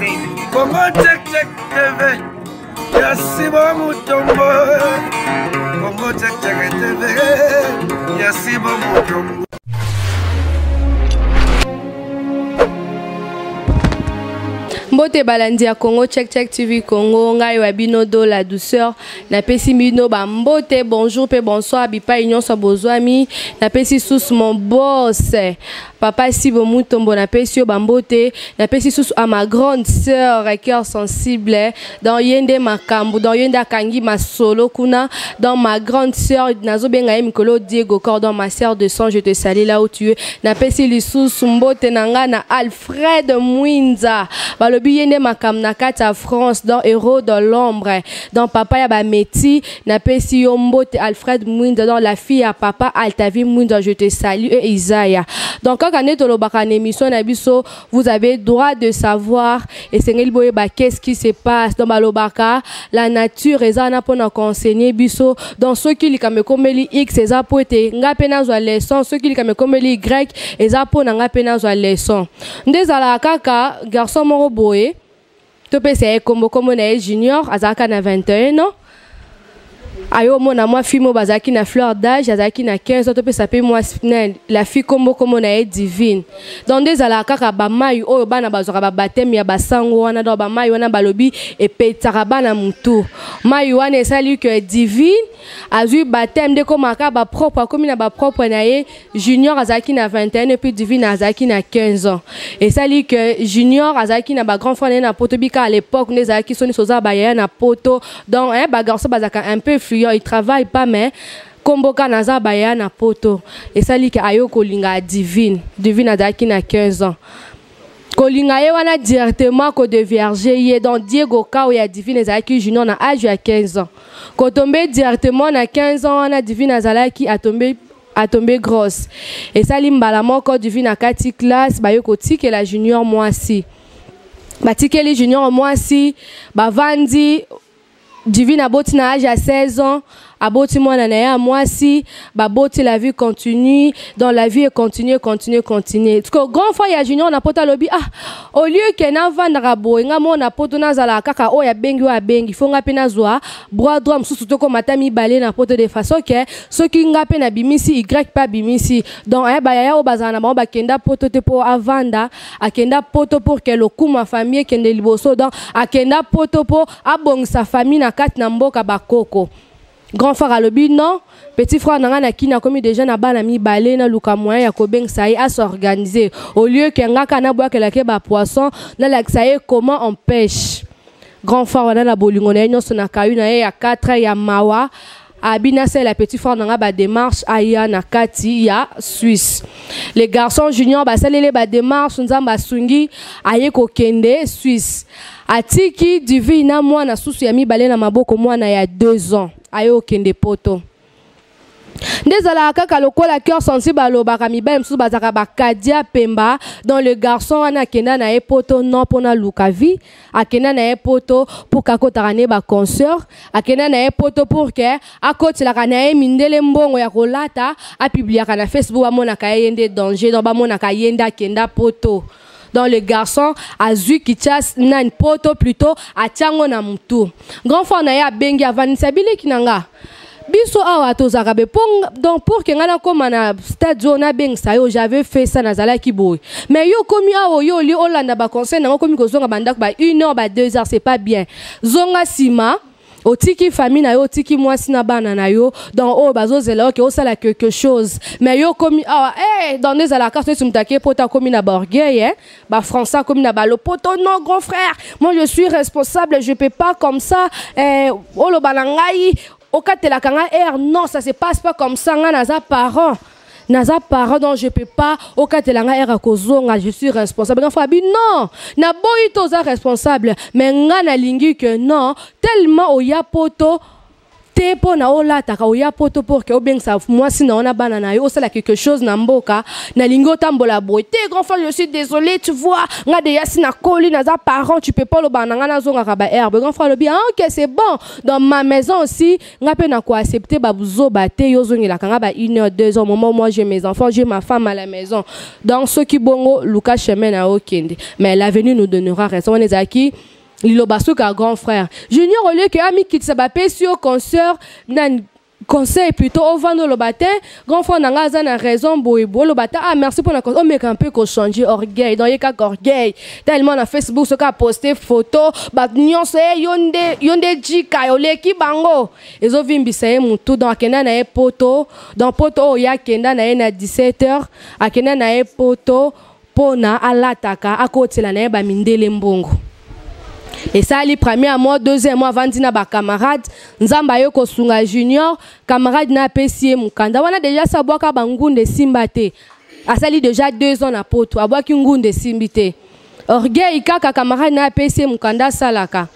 Congo Check Check TV ya Sibo Mutombo. Congo Check Check TV ya Sibo Mutombo. Mbote balandi ya Congo Check Check TV Congo, ngai wa bino do la douceur, napesi bino ba mbote, bonjour pe bonsoir bipai nyonso bozwami, napesi sous mon boss Papa Sibo Mutombo, napesi yo ba mbote, napesi sous à ma grande sœur cœur sensible dans yende makambu, dans yende akangi masolo kuna, dans ma grande sœur nazobenga ye mikolo Diego Cordon, ma sœur de sang, je te salue là où tu es, napesi lisusu mbote na nga na Alfred Mwinza, balobi yende makambu na kati ya France, dans héros dans l'ombre, dans papa ya ba métis, napesi yo mbote Alfred Mwinza, dans la fille ya papa Altavi Mwinza, je te salue et Isaiah. Donc kaka nde tolobaka na émission na biso, vous avez droit de savoir esengeli boyeba qu'est-ce qui se passe. Donc balobaka la nature eza wana mpona koenseigner biso. Donc soki likambo ekomeli X eza po ete nga mpe nazwa leçon, soki likambo ekomeli Y eza mpo na nga mpe nazwa leçon. Nde ezalaka kaka garçon moko boye, topesa ye kombo, kombo na ye Junior, azalaka na 21 ans. Ayo omona mwa fille moko bazalaki na fleur d'âge, azalaki na 15 ans, topesa mpe mwa la fille kombo, kombo na ye Divine. Donc nde ezalaka kaka bamai oyo bana bazwaka babateme ya basango wana, donc bamai wana balobi epetisaka bana motu. Mai wana esali ke Divine azwi baptême, nde komaka bapropre, akomi na bapropre na ye. Junior azalaki na 21 et puis Divine azalaki na 15 ans. Esali ke Junior azalaki na bagrand frère na ye na poto bika. À l'époque nde ezalaki soni soza bayaya na poto, donc hein, bagarçon bazalaka un peu fuyant, il travaille pas, mais komboka naza baya na poto. Esali ke ayo kolinga Divine. Divine azalaki na 15 ans, kolinga ye wana directement kodevierge ye. Donc Diego Kao ya Divine ezalaki Junior na age ya 15 ans, kotombe directement na 15 ans wana Divine azalaki atombe grosse. Esali mbala moko Divine akati classe, baye kotikela Junior mwasi, batikeli Junior mwasi, bavandi. Divine aboti na age ya 16 ans, aboti mwana na ye ya mwasi, baboti, la vie continue. Dans la vie continue, continue, continue. Parce que grand frère ya Junior na poto alobi: ah, au lieu ke navandaka boye, nga mona poto nazala kaka oyo abengi, oyo abengi, fo nga mpe nazwa bras droit mosusu, tokomata mibale na poto, de façon ke soki nga mpe nabimisi, y mpe abimisi. Donc aya bayaya oyo bazala na bango, bakenda poto te mpo avanda, akenda poto pour ke lokumu ya famille ekende liboso. Donc akenda poto mpo abongisa famille na kati na mboka bakoko. Grand frère alobi: non, petit frère na ngai na kini akomi déjà na bana mibale, naluka moyen ya kobengisa ye, as'organiser, au lieu ke nga kaka nabwakelaki bapoisson, nalakisa ye comment on pêche. Grand frère wana na bolingo na ye nyonso, na kayu na ye ya 4 ya mawa, abi nasalela petit frère na nga badémarche, aya na kati ya Suisse. Les garçons Junior basaleli badémarche, Nzambe asungi, aye kokende Suisse, atiki Divine na mwana susu ya mibale na maboko, mwana ya 2 ans. Aye kokende poto. Nde ezalaka kaka lokola cœur sensible alobaka, mibali mosusu bazalaka bakadia pemba. Donc le garçon wana akenda na ye poto non mpona luka vie, akenda na ye poto pour ke akotaka na ye baconcert, akenda na ye poto pour ke akotelaka na ye mindele mbongo ya kolata, apubliaka na Facebook, bamonaka ye, ye nde danger. Donc bamonaka ye nde akenda poto. Donc le garçon azwi Kinshasa nani poto plutôt, atiango na mutu. Grand frère na ye abengi, avandisa bileki na nga biso awa tozalaka be po. Donc pour ke ngai nakóma na stade oyo nabengisa yo, j'avais fait ça, nazalaki boye. Mais yo okomi awa, yo oli olanda baconseil nango, okomi kozonga bandako ba 1 heure, ba 2 heures, c'est pas bien. Zonga nsima, otiki famille na yo, otiki mwasi na bana na yo, donc oyo bazozela oke osala quelque chose. Mais yo okomi awa, eh, donc nde ezalaka so neti moto ake poto, akomi na baorgueil, eh? Bafrançais akomi na balopoto. Non, grand frère, moi je suis responsable, je peux pas comme ça, eh, oloba na ngai, okatelaka ngai air, non, ça se passe pas comme ça. Ngai naza parent, naza parent, donc je peux pas okatela ngai air kozonga, je suis responsable. Nga abi non, naboyi to oza responsable, mais nga nalingi que non, tellement oya poto. Te, mpo na olataka oya poto pour que obengisa mwasi na yo na bana na yo, osala quelque chose na mboka. Nalingi otambola boye te. Grand frère, je suis désolé, tu vois, nga deya si nakoli, naza parent, tu peux pas oloba na nga nazongaka ba herbe. Grand frère alobi: ah, ok, c'est bon, dans ma maison aussi nga mpe nakoaccepte babuzoba te. Yo ozongelaka nga ba 1 heure, 2 heures, moment moi j'ai mes enfants, j'ai ma femme à la maison. Donc soki bongo, luka chemin na yo, okende, mais l'avenir nous donnera raison. Wana ezalaki liloba soki ya grand frère. Junior, au lieu que amikitisa, bapesi yo concert nani, conseil plutôt, ovanda oloba te: grand frère na nga aza na raison, boye boye. Oloba te: ah, merci mpona, omeka mpe kochange. Orgueil, donc ye kaka orgueil tellement. Na Facebook, soki aposte photo, bato nyonso e yo nde, yo nde jika oleki bango, ezovimbisa ye motu. Donc akenda na ye poto. Donc poto oyo ye akenda na ye na 17 heures, akenda na ye poto mpona alataka, akotela na ye bamindele mbongo. Esali premier mois, deuxième mois, avandi na bacamarade. Nzambe aye kosunga Junior, camarade na apesi ye mokanda wana. Déjà so abwaka bangunda, esimba te. Asali déjà 2 ans na poto, abwaki ngunda, esimbi te. Orgueil kaka. Camarade na apesi ye mokanda, asalaka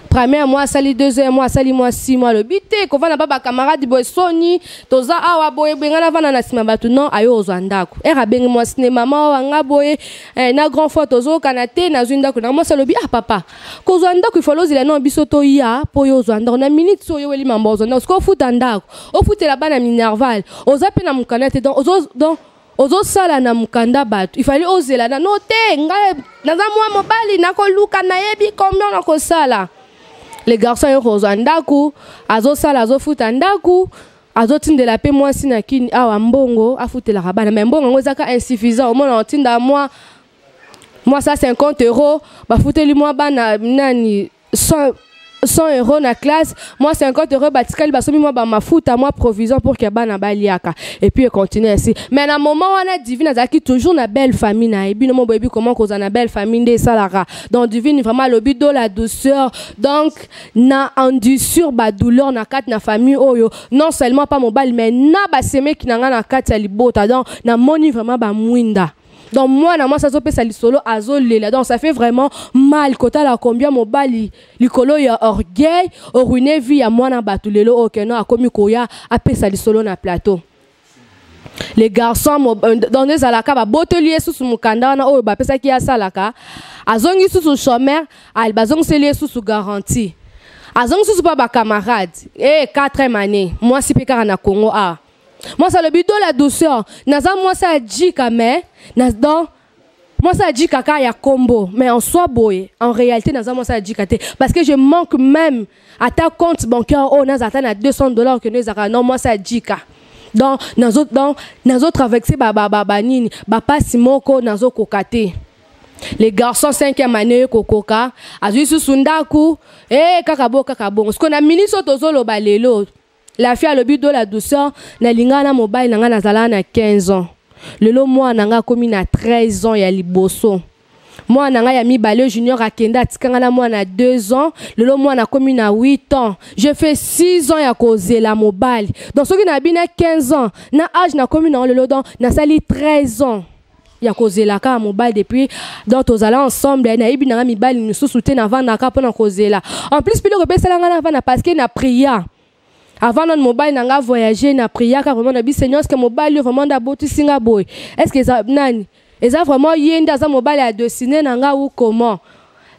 premier mois, asali deuxième mois, asali mwa 6 mois, alobi te, kovanda ba bacamarade boye, soni, toza awa boye boye, ngai navanda na nsima bato. Non, aye ozwa ndako. Ere abengi mwasi ne: mama oyo anga boye, na grand frère tozokana te, nazwi ndako na. Mwasi alobi: ah papa, kozwa ndako ifalo ozela no biso toya mpo yo ozwa ndako. Na minute so oyeweli mambo, ozwa ndako sikoy, ofuta ndako, ofutela bana minerval, oza mpe na mokanda te. Donc donc ozosala na mokanda bato, ifali ozela nano te. Ngai naza mwa mobali, nakoluka, nayebi combien nakosala. Le garçon aye kozwa ndako, azosala, azofuta ndako, azotindela mpe mwasi na kini awa mbongo afutelaka bana. Mais mbongo yango ezaka insuffisant. Omona otinda mwa 150 euro, bafuteli mwa bana nani 100 euros na classe, mwa 50 euros batikali, basomi mwa bamafuta, mwa provision pour que bana baliaka, et puis econtinue ainsi. Mais na moment wana, Divine azalaki toujours na belle famille na ye. Bino mo boyebi comment kozala na belle famille nde esalaka. Donc Divine vraiment alobi do la douceur, donc na endurcir badouleur na kati na famille oyo, non seulement pa mobali, mais na basemeki na nga na kati ya libota. Donc namoni vraiment bamwinda. Donc mwana mwasi azopesa lisolo, azolela. Donc ça fait vraiment mal kotala combien mobali, likolo ya orgueil, oruine vie ya mwana bato. Lelo oyo keno akomi koya apesa lisolo na plateau. Les garçons, donc ezalaka babotoli ye susu mokanda wana oyo bapesaki ye asalaka, azongi susu chômeur, bazongiseli ye susu garantie, azongi susu mpa bacamarade. E quatrième année, mwasi mpe kaka na Congo awa. Mwasi alobi do la douceur, naza mwasi ajika, mais na donc mwasi ajika kaka ya kombo, mais en soi boye, en réalité naza mwasi ajika te, parce que je manque même ata compte bancaire oyo naza ata na 200 $ que no ezalaka. Non, mwasi ajika. Donc nazo, donc nazotraverse banini, bapasi moko nazokoka te. Les garçons, cinquième année kokoka, azwi susu ndako e kaka bo kaka bongo. Sikoyo na minisi oyo tozoloba lelo, la fille alobi do la douceur, nalingaka na mobali na ngai, nazalaka na 15 ans. Lelo mwana na ngai akomi na 13 ans ya liboso. Mwana na ngai ya mibale, Junior, akende, atikanga na mwana 2 ans. Lelo mwana akomi na 8 ans. Je fais 6 ans ya kozela mobali. Donc soki nabi na 15 ans na age nakomi nango lelo, donc nasali 13 ans ya kozela kaka mobali depuis. Donc tozala ensemble, nayebi nanga mibali misusu te, navandaka mpona kozela. En plus, biloko epesala nga navanda, parce que na prière avant nano mobali na nga voyager, na priaka vraiment na bi: Seigneur, est ce que mobali oyo vraiment nde abotisi nga boye? Est ce que eza nani, eza vraiment ye nde aza mobali ya destinée na nga ou comment?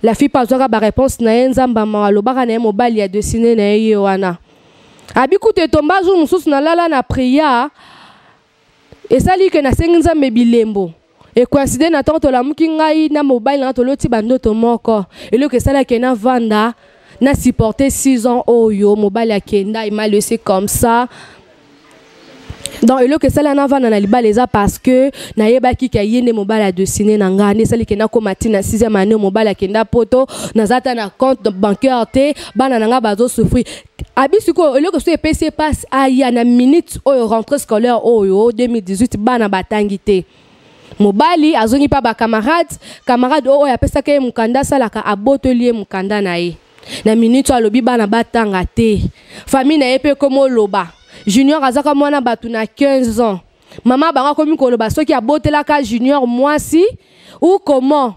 La fille mpe azwaka baréponse na ye. Nzambe amawa, alobaka na ye, mobali ya destinée na ye ye wana. Abi kutu etomba jour mosusu, nalala na prière, esali ke nasengi Nzambe bilembo, ekoincide na ntango tolamuki, ngai na mobali na nga toloti bandoto moko. Eloko esalaki navanda na supporter 6 ans oyo mobali akenda, il m'a laissé comme ça. Donc eloko esala navanda na libala eza parce que nayebaki ke ye nde mobali adesine na ngai. Nde esaliki nakóma ntina 6e année, mobali akenda poto, naza ata na compte bancaire te, bana na ngai bazosouffrir. Abi sikoyo eloko so epesi epasi aya na minute oyo, rentrée scolaire oyo 2018, bana batangi te. Mobali azongi mpa bacamarade. Camarade oyo apesaka ye mokanda asalaka, abotoli ye mokanda na ye. Na minute oyo alobi bana batanga te. Famille na ye mpe komi oloba Junior azaka mwana bato na 15 ans. Mama bango akomi koloba soki abotelaka Junior mwasi ou comment.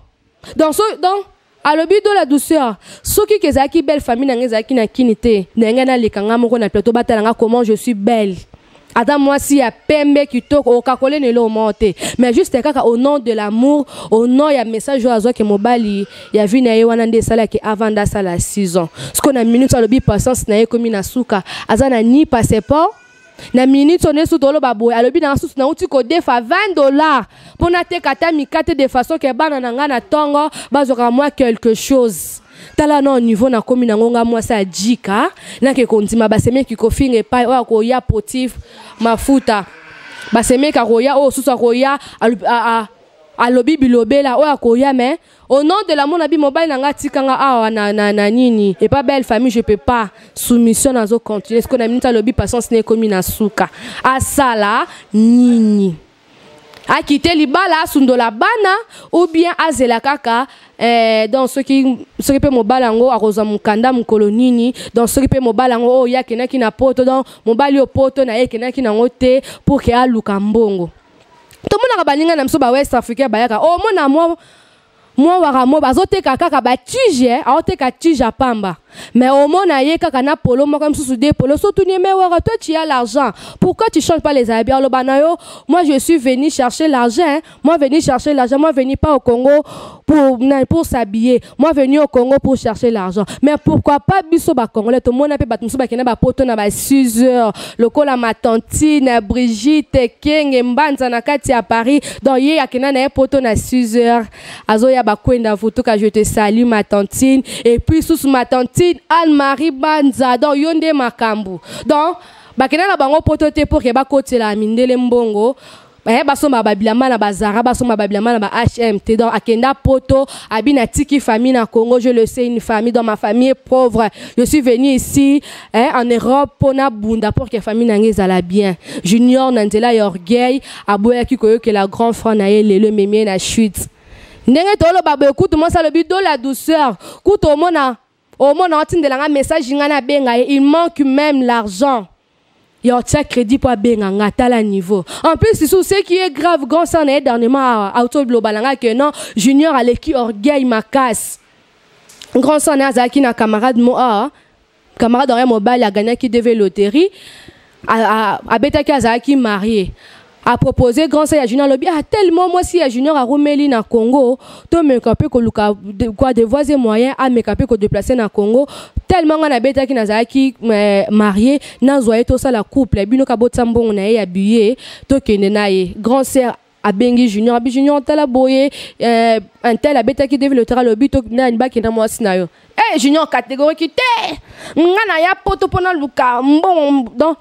Donc, so, donc Alobi do la douceur, soki ke ezalaki belle famille na ngai ezalaki na kini te, na ngai naleka nga moko na plateau, batala nga comment je suis belle. Ata mwasi ya pembe kitoko, okakole na eloko moko te, mais juste kaka au nom de l'amour, au nom ya message oyo azwaki mobali ya vie na ye wana, nde esalaki avanda asala 6 ans. Sikoyo na minute alobi patience na ye ekomi na suka, aza na ni passeport. Na minute oyo nyonso toloba boye, alobi na susu nauti kodefa 20 $ mpo nateka ata mikate, de façon ke bana na ngai na ntongo bazwaka mwa quelque chose. Tala na niveau nakomi nango, nga mwasi ajika nake kondima basemeki kofinga epai oyo akoya potif mafuta, basemeki akoya oyo susu akoya alobi bilobela oyo akoya. Mais au nom de l'amour na bi mobali na nga atikanga awa na nini epa belle famille, je peux pas soumission, nazo continuer. Ce que na minute alobi patience na ekomi na suka, asala nini? Akite libala, asundola bana, ou bien azela kaka donc soki mpe mobali yango akozwa mokanda mokolo nini? Donc soki mpe mobali yango oyo ye akendaki na poto, donc mobali oyo poto na ye ekendaki nango te pour ke aluka mbongo. Tomonaka baninga na biso bawest africain bayaka, omona mwa waka mo bazoteka kaka batige, aoteka tige ya pamba, mais omona ye kaka na polo moko mosusu de polo. So tuni: "Mais waka, toi tu as l'argent, pourquoi tu changes pas les habits?" Aloba na yo: "Moi je suis venu chercher l'argent, moi venu chercher l'argent, moi venu pas au Congo pour s'habiller, moi venu au Congo pour chercher l'argent." Mais pourquoi pas biso bacongolais? Tomona mpe bato mosusu bakenda bapoto na ba 6 heures, lokola ma tantine Brigitte Kenge Mbanza na kati ya Paris. Donc ye akenda na ye poto na 6 heures, azoya bakwenda vutuka. Je te salue, ma tantine. Et puis susu ma tantine Anne-Marie Banza, donc yo nde makambo. Donc bakenda na bango poto te pour ke bakotela mindele mbongo, basomba babilamba na bazara, basomba babilamba na ba HMT. Donc akenda poto, abi natiki famille na Congo, je le sais, une famille, dans ma famille est pauvre, je suis venu ici, hein, en Europe mpona bunda pour que famille na ngai ezala bien. Junior na nzela ya orgueil aboyaki koyokela grand frère na ye. Lelo ememi ye na chute. Ndenge toloba boye, kutu mwasi alobi do la douceur, kutu omona otindelanga message, ngai nabenga ye, il manque même l'argent ya otia crédit mpo abenga nga. Tala niveau. En plus lisusu, ce qui est grave, grand sœur na ye dernièrement auti oloba na nga ke non, Junior aleki orgueil makasi. Grand sœur na ye azalaki na camarade mo awa, camarade oyo mobali aganyaki DV loterie, abetaki, azalaki marié, apropose grand sœur ya Junior. Alobi: "Ah, tellement mwasi ya Junior arumeli na Congo, tomeka mpe koluka quoi, de voies et moyens, ameka mpe kodéplacer na Congo. Tellement ngai nabetaki, nazalaki marié, nazwa ye tosala couple, bino kabotisa mbongo na ye ya billet, tokende na ye." Grand sœur abengi Junior, abi: "Junior, tala boye, un tel abetaki DV loterie, alobi to nani bakenda mwasi na yo." Junior catégorique: "Te, nga na ya poto mpo naluka mbongo, donc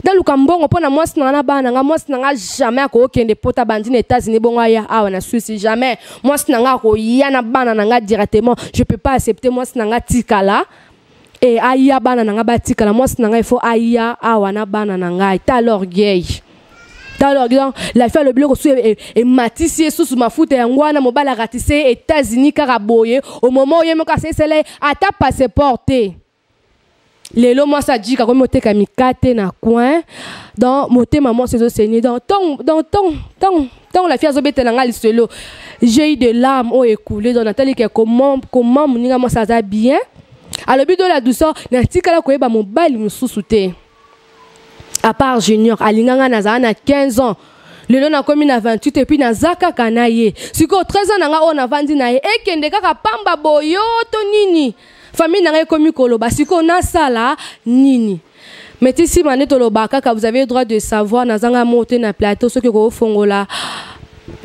naluka mbongo mpo na mwasi na nga na bana na nga. Mwasi na nga jamais akokende poto, abandi na États-Unis, bongo aya awa na Suisse, jamais. Mwasi na nga akoya na bana na nga directement. Je peux pas accepter mwasi na nga tikala e aya, bana na nga batikala. Mwasi na ngai, il faut aya awa na bana na ngai." Tala orgueil, tala orgueil. Donc la fille alobi biloko susu ematisi ye susu mafuta yango wana. Mobali aratise ye États-Unis kaka boye, au moment oye moko asesela ye ata passeport te. Lelo mwasi ajika komi oteka mikate na coin. Donc motema mwasi ezoseni. Donc ntongo la fille azobetela nga lisolo, j'ai eu de larmes oyo écoulé. Donc natali ke comment moninga mwasi aza bien. Alobi do la douceur, natikala koyeba mobali mosusu te à part Junior. Alinga nga, nazala na 15 ans, lelo nakomi na 28, et puis naza kaka na ye. Sikoyo 13 ans na nga oyo navandi na ye ekende kaka pamba boyo to nini? Famille na ngai ekomi koloba, sikoyo nasala nini? Mais ti nsima nde toloba kaka, vous avez droit de savoir. Nazanga mo te na plateau, soki kofongola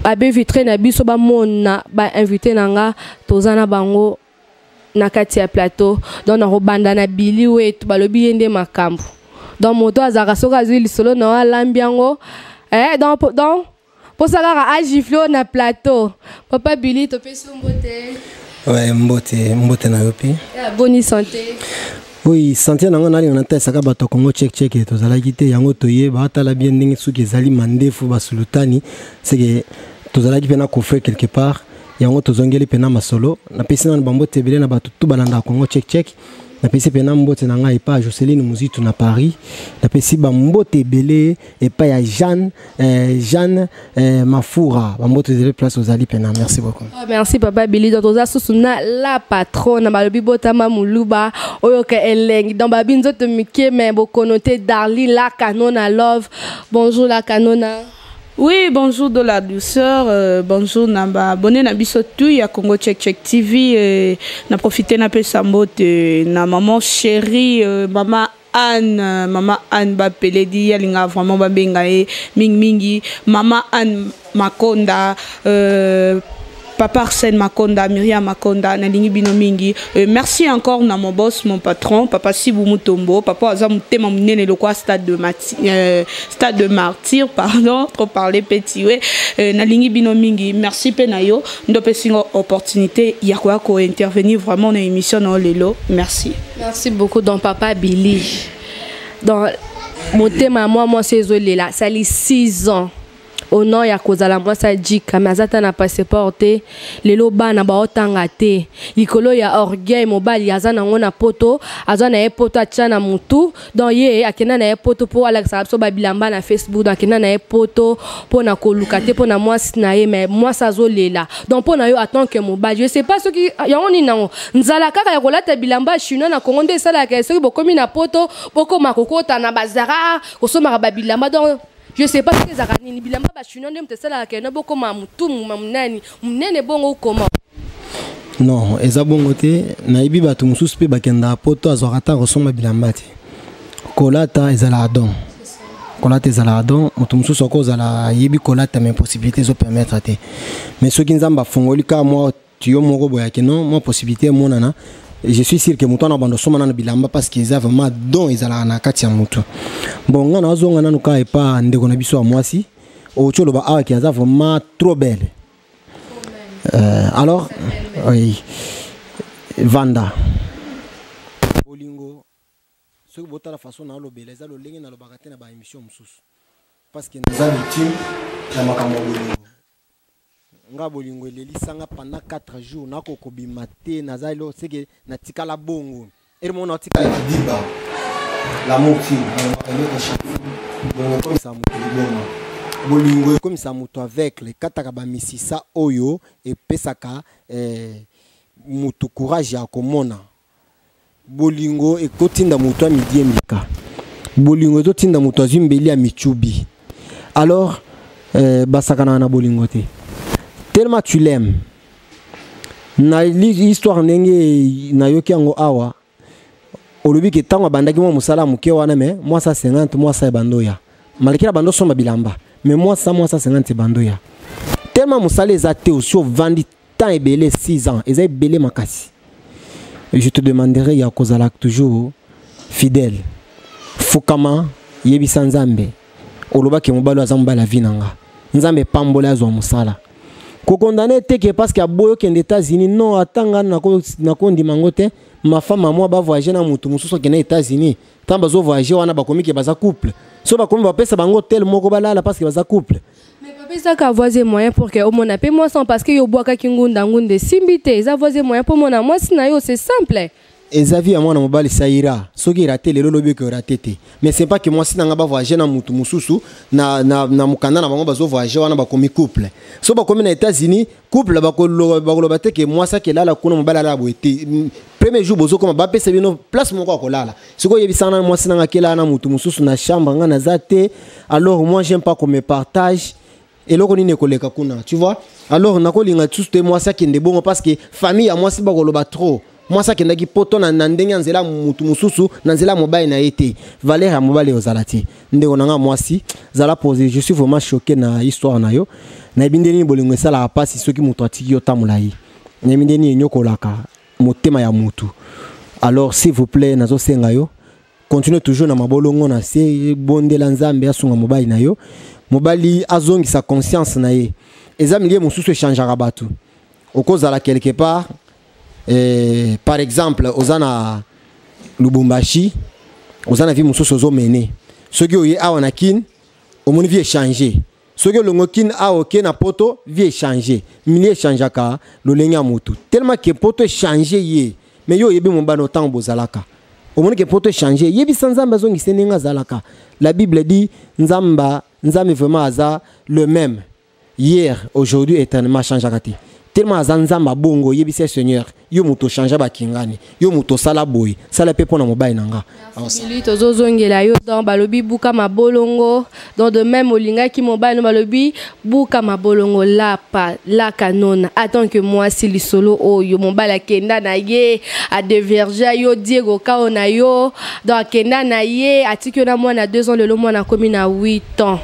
babe vitre na biso, bamona bainvité na nga, toza na bango na kati ya plateau. Donc nakobanda na Bili Wetu. Balobi ye nde makambo. Donc moto azalaka, soki azwi lisolo na yo, alambi yango, donc mposa kaka agifle oyo na plateau. Papa Bili, topesi yo mbote. Ouais, mbote, mbote na yo mpe. Boni santé? Oui, santé na nga, nalinga natalisaka bato ya Congo Check Check. Tozalaki te, yango toyeba atala bien ndenge soki ezali mandefu basulutani, seke tozalaki mpe na coffret quelque part, yango tozongeli mpena masolo. Napesi nano bambote ebele na bato tu balandaka Congo Check Check. Napesi mpena mbote na ngai epai ya Joseline Muzitu na Paris. Napesi bambote ebele epai ya Jeanne, Jeanne Mafura. Bambote ebele place ozali mpena. Merci beaucoup. Oh, merci papa Billy. Donc toza susu na la patronne balobi botama moluba oyo ka elengi. Donc babi nzoto mike mais bokono te Darly la Canona Love. Bonjour la Canona. Oui, bonjour de la douceur, bonjour namba abonné na biso tout ya Congo Check Check TV, na profiter na pesa mbote na maman chérie, maman Anne, maman Anne Bapeledi alinga vraiment babenga ye mingi mingi, maman Anne Makonda, papa Arsène Makonda, Myriam Makonda, nalingi bino mingi. Merci encore na mon boss, mon patron, papa Sibou Mutombo, papa aza mutema munene lokwa stade de martyr, pardon, trop parler petit ouais. Nalingi bino mingi, merci pe na yo, ndope singo opportunité ya ko ko intervenir vraiment na émission na lelo. Merci. Merci beaucoup donc papa Billy. Donc motema moi moi c'est là, ça li 6 ans. Au nom ya kozala mwasi ajika mais aza ta na passeport te lelo bana baotanga te likolo ya orgueil mobali aza nango na poto aza na ye poto atia na mutu donc ye akenda na ye poto mpo alakisaka biso babilamba na Facebook donc akenda na ye poto mpo na koluka te mpo na mwasi na ye mais mwasi azolela donc mpo na yo en tant que mobali je sais pas soki yango nini nango nzala kaka ya kolata bilamba chinois na Congo nde esalaka soki bokomi na poto bokoma kokota na bazara kosomaka babilamba donc je sais pas soki ezalaka nini bilamba ba chinois nde moto esalaka keno bokoma mutu monene monene bongo koma. Non, eza bongo te. Nayebi bato mosusu mpe bakendaka poto azwaka ta kosomba bilamba te. Kolata ezalaka don, kolata ezalaka don. Moto mosusu akozala ayebi kolata mais possibilité ezopermettre te. Mais soki Nzambe afungoli kaka mwa tuyo moko boyaki non mwa possibilité emonana, je suis sûr que moto wana bando osomba nano bilamba parce que eza vraiment don ezalaka na kati ya motu. Bon, nga nazonga nanu kaka epa ndeko na biso ya mwasi outi oloba awa ki aza vraiment trop belle. Alors oui, vanda bolingo soki botala façon na olobela eza lolenge nalobaka te na baémission mosusu parce que naza victime ya makambo ya bolingo. Nga bolingo elelisanga pendant 4 jours nakokobima te, naza elo seke natikala bongo ere moko natikala kidiba. L'amour ti nalobaka eloko chaque bolingo ekomisa moto liboma, bolingo ekomisa moto aveugle, ekataka bamisisa oyo epesaka moto courage ya komona. Bolingo ekotinda moto amidiembika, bolingo ezotinda moto azwi mbeli ya michubi. Alors basakanaka na bolingo te tellement tu l'aimes. Na histoire ndenge nayoki yango awa, olobi ke ntango abandaki mwa mosala moke wana me mwasa 50 mwasa ebando ya malgré bando somba bilamba mais mwasa 50 ebando ya tellement mosala eza te osi ovandi temps ebele 6 ans eza ebele makasi. Je te demanderai ya kozala toujours fidèle. Fukama yebisa Nzambe olobaki mobali aza mobali ya vie na nga, Nzambe pambola azwa mosala. Kokondane te ke parce que aboyo okende États-Unis, non, ata nga nakondima yango te. Ma femme à moi bavoyage na motu mosusu akende États-Unis, ntango bazovoyage wana bakomi ke baza couple, so bakomi bapesa bango hotel moko balala parce que baza couple. Mais papa ezaka voies et moyen pour que omona pe mwasi parce que yo bwakaki ngunda ngunda esimbi te, eza voies et moyen mpo mona mwasi na yo, c'est simple. Eza vie ya mwana mobali, ça ira. Soki raté lelo lobi ke raté te, mais c'est pas que mwasi na nga bavoyage na mutu mosusu na mokanda na bango bazovoyage wana bakomi couple. So bakomi na États-Unis couple, bakoloba te ke mwasi akelala kuna mobali alala boye te. Premier jour bozokoma bapesa bino place moko ya kolala. Sikoyo oyebisanga na mwasi na nga akelala na mutu mosusu na chambre, nga naza te. Alors moi j'aime pas qu'on me partage eloko nini ekoleka kuna, tu vois. Alors nakolinga susu te mwasi akende bongo parce que famille ya mwasi bakoloba trop mwasi akendaki poto na ndenge ya nzela mutu mosusu na nzela ya mobali na ye te, valeur ya mobali ozala te. Ndeko na nga mwasi, zala posé. Je suis vraiment choqué na histoire na yo. Nayebi nde nini bolingo esalaka mpasi soki moto atiki yo tambola ye, nayebi nde nini enyokolaka motema ya motu. Alors s'il vous plaît, nazosenga yo continue toujours na mabolongo na se, bondela Nzambe asunga mobali na yo, mobali azongisa conscience na ye. Eza milieu mosusu echangeaka bato. Okozala quelque part, par exemple oza na Lubumbashi, oza na vie mosusu ozomene. Soki oye awa na Kine, omoni vie échange. Soki olongo Kine awa oke na poto, vie échange. Milieu echangeaka lolenge ya motu tellement ke poto échange ye. Mais yo oyebi mobali ntango bozalaka, omoni ke poto échange, yebisa Nzambe azongisa ndenge azalaka. La Bible dit, Nzambe, Nzambe vraiment aza le même hier, aujourd'hui, éternellement, changeaka te. Tellement aza Nzambe abongo, yebisa Seigneur, yo moto ochange bakingani, yo moto osala boye, sala mpe mpo na mobali na nga. Bili tozozongela yo. Donc balobi buka mabolongo. Donc de même olingaki mobali no, balobi buka mabolongo, lapa laka nona. En tant que mwasi, lisolo oyo mobali akenda na ye, adévierge yo, Diego Kao na yo. Donc akenda na ye, atiki yo na mwana 2 ans. Lelo mwana akomi na 8 ans,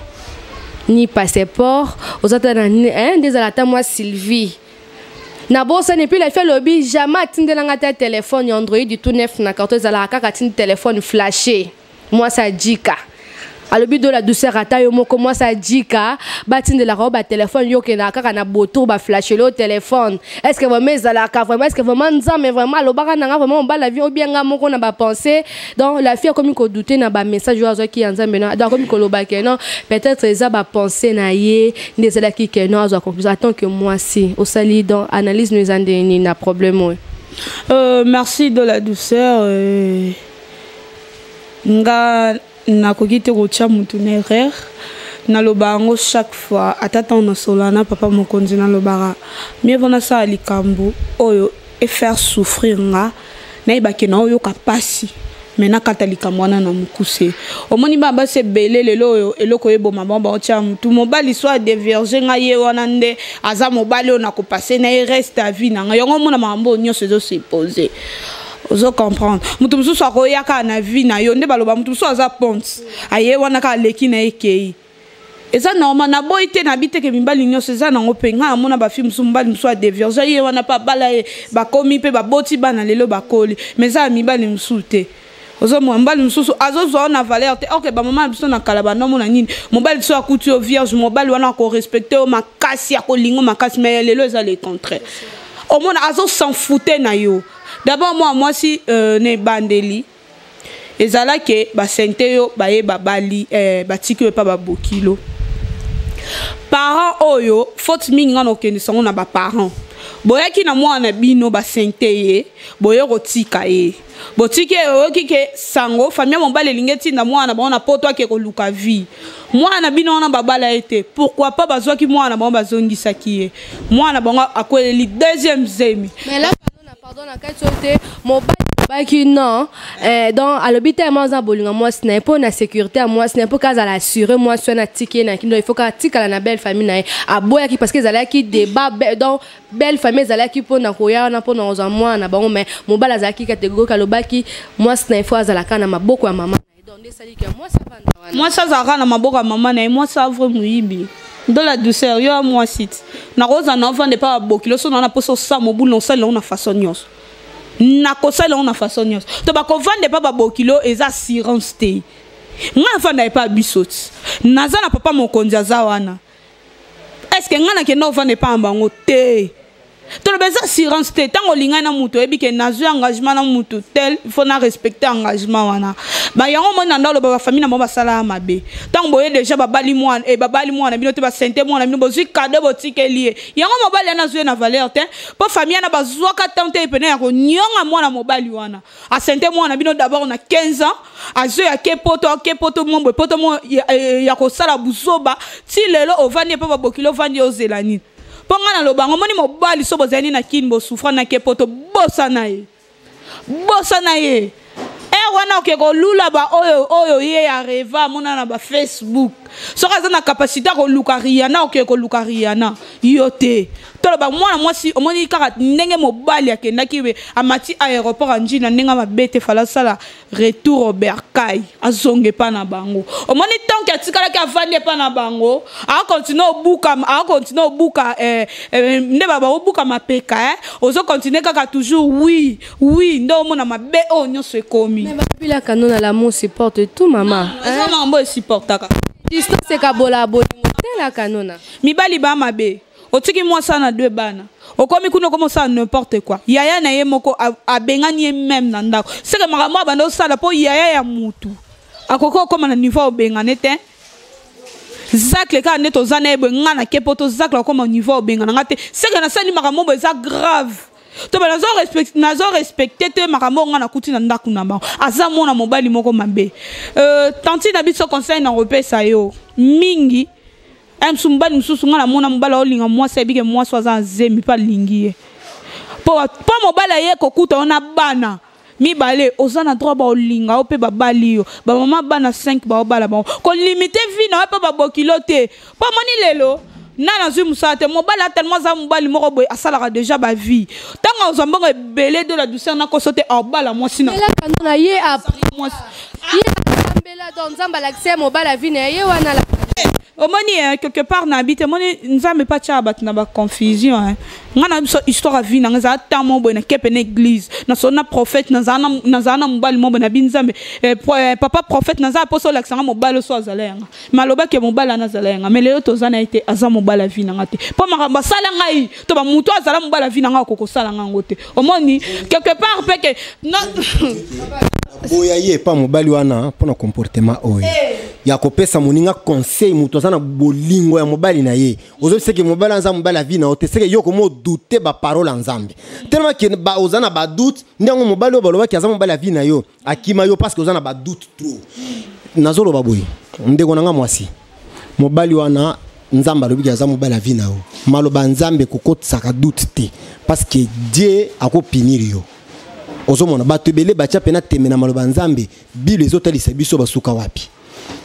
ni passeport oza ta na nde ezala ata mwa Sylvie nabosani. Puis la fille alobi jamais atindelanga ta téléphone ya Android du tout neuf na carton, ezalaka kaka atindi téléphone flashé. Mwasi ajika alobi de la douceur, ata yo moko mwasi ajika, batindelaka yo batelefone, yo okendaka kaka na botour, baflashele yo téléphone. Est ce que vraiment ezalaka vraiment? Est ce que vraiment Nzambe vraiment alobaka nanga vraiment mobali vie obianga moko na bapensée? Donc la fille akomi kodouter na bamessage oyo azwaki ya Nzambe na. Donc akomi koloba ke non, peut-être eza bapensée na ye nde ezalaki ke non, azwa conclusion. En tant que mwasi osali donc analyse no eza ndenge nini na problème oyo? Merci de la douceur. Nga nakoki te kotia mutu na erreur. Naloba yango chaque fois, ata ntango nasola na papa mokonzi, nalobaka mieux vaut nasala likambo oyo efaire souffrir nga, nayebake na oyoka mpasi, me nakata likambo wana na mokuse. Omoni bana basi ebele lelo oyo, eloko oyo eboma bango, baotia motu mobali so adévierge ngai, ye wana nde aza mobali oyo nakopase na ye reste ya vie na ngai. Yango omona makambo oyo nyonso ezosepose, ozo comprendre? Moto mosusu akoya kaka na vie na yo, nde baloba moto mosusu aza ponte, aye wana kaka aleki na ye, ekei, eza normal. Naboyi te, nabi te ke mibali nyonso eza nango. Mpe ngai namona bafille mosusu, mobali mosusu adévierge ye wana mpe abala ye, bakomi mpe baboti bana, lelo bakoli. Mais eza ya mibali mosusu te. Ozomona mobali mosusu azozwa yo na valeur te. Ok, bamama na biso na kala bandomona nini? Mobali so akuti yo vierge, mobali wana akorespecte yo makasi, akolinga makasi. Mais lelo eza le contraire. Omona azos'en foutre na yo. D'abord mwa mwasi na ebandeli ezalaki basente yo, baye babali batiki yo epa babokilo. Parent oyo faute mingi, nga na okendisa yango na baparent. Boyaki na mwana na bino, basente ye, boye kotika ye, botiki ye. Oyoki ke sango famille ya mobali elingi etinda mwana bango na poto, ake koluka vie. Mwana bino wana babala ye te. Pourquoi pas bazwaki mwana bango, bazongisaki ye? Mwana bango akweleli deuxième zemi. Mais là, pardon, na kati oyo te, mobali alobaki non, donc alobi te ma aza bolinga mwasi na ye mpo na sécurité ya mwasi na ye, mpo ka azala assuré. Mwasi wana atiki ye na kino, il faut ka atikala na belle famille na ye. Aboyaki parce que ezalaki débat. Donc belle famille ezalaki mpona koya wana mpona kozwa mwana na bango, mais mobali azalaki catégorique, alobaki mwasi na ye faut azalaka na maboko ya mama na ye. Donc nde esaliki ya mwasi avanda wana. Mwasi azalaka na maboko ya mama na ye. Mwasi avre moyibi de la douceur. Yo ya mwasi ti nakozala na ovanda epa babokilo so na mposa osala mobulu, na osala yango na façon nyonso, nakosala yango na façon nyonso. To bakovanda epa babokilo eza assurance te. Ngai afanda epa biso ti naza na papa mokonzi aza wana. Est ce que ngai nakenda ovanda epa na bango te? Toloba eza assurance te. Ntango olingai na motu, oyebi ke nazwi engagement na motu tel, il faut na respecter engagement wana. Bayango omoni na nda oloba bafamille na bango basalaka mabe. Ntango boye déjà babali mwana, babali mwana bino te, basente mwana bino, bozwi cadeau, botikeli ye yango, mobali wana azwi ye na valeur te, mpo famille wana bazwaka ntango te pene ya konyonga mwana mobali wana. Asente mwana bino d'abord na 15 ans, azwi ake poto, ake poto mombo poto mo ya kosala buzoba. Ti lelo ovandi epo babokili, ovandi ozela nini? Mpo ngai naloba yango, omoni mobali so bozali na kini, bosouffra na ke poto, bosana ye, bosana ye. Ere wana oke kolula baoyo oyo ye ya reva amona na bafacebook. Soki aza na capacité ya koluka Riana, oke koluka Riana yo te. Toloba mwana mwasi, omoni kaka ndenge mobali akendaki we, amati aéroport ya Njili na ndenge mabe te, fala asala retour au bercail, azonga epa na bango. Omoni tant atikalaki avandi epa na bango, akontinue obuka, akontinue obuka nde baobuka mapeka, ozokontinue kaka toujours oui oui, nde omona mabe oyo nyonso ekomi. Mais babilaka no na l'amour supporte tout, mama. Eza makambo esupportaka. Distance ekabola bolingo te, laka nona. Mibali ba mabe. Otiki mwasi na deux bana, okomi kuna, okomi osala n'importe quoi. Yaya na ye moko abengani ye même na ndako. Seke makambo abanda osala mpo yaya ya mutu akoki okóma na niveau obengane te. Zacle kaka nde toza na ye boye, nga na ke mpo to Zacle akóma niveau obengana nga te, seke nasali makambo boye eza grave. To ba nazo respecte, nazo respecte te makambo nga nakuti na ndako na bango. Aza mwana mobali moko mabe. Tantine na biso, conseil na kopesa yo mingi, mosu mobali mosusu, nga namona mobali aolinga mwasi, ayebike mwasi aza na zemi mpe alingi ye, po mobali aye kokuta yo na bana mibale, oza na droit baolinga yo mpe babali yo. Bamama bana 5 baobala bango, kolimite vie na yo mpe babokilo te. Mpo amoni lelo na nazwi mosala te, mobali atelema, aza mobali moko boye, asalaka déjà bavie. Ntango azwa mbongo ebele de la douceur, nakoso te, aobala mwasi na na ye mwasi ye asambela. Donc Nzambe alakisi ye mobali avi na ye wana. Omoni, quelque part na abi te, omoni, Nzambe mpe atyaka bato na baconfusion. Nga na biso histoire ya vie nanga ezala ta mo boye, nake na église, nasolo na prophète, nazala na mobali mo boye, nabi Nzambe, papa prophète, nazala mposa olakisanga mobali oso azala yanga. Me alobaki mobali wana azala yanga, me lelo toza na ye te, aza mobali ya vie nanga te, mpo makambo asala ngai to bamutu azala mobali ya vie nanga akokosala nga yango te. Omoni, quelque part mpe ke Boya ye epa mobali wana mpona comportement oyo ya kopesa moninga conseil. Moto aza na bolingo ya mobali na ye, ozobiseke mobali aza mobali ya vie na yo te, seke yo komo doute baparole ya Nzambe, tellement ke oza na badoute. Nde yango mobali oyo balobaki aza mobali ya vie na yo akima yo, parce que oza na badoute trop. Nazoloba boye, ndeko na nga mwasi, mobali wana Nzambe alobiki aza mobali ya vie na yo. Maloba Nzambe kokotisaka doute te, parce que Dieu akopunir yo. Ozomona bato ebele batia mpena tembe na maloba Nzambe. Bible ezotalisa biso basuka wapi,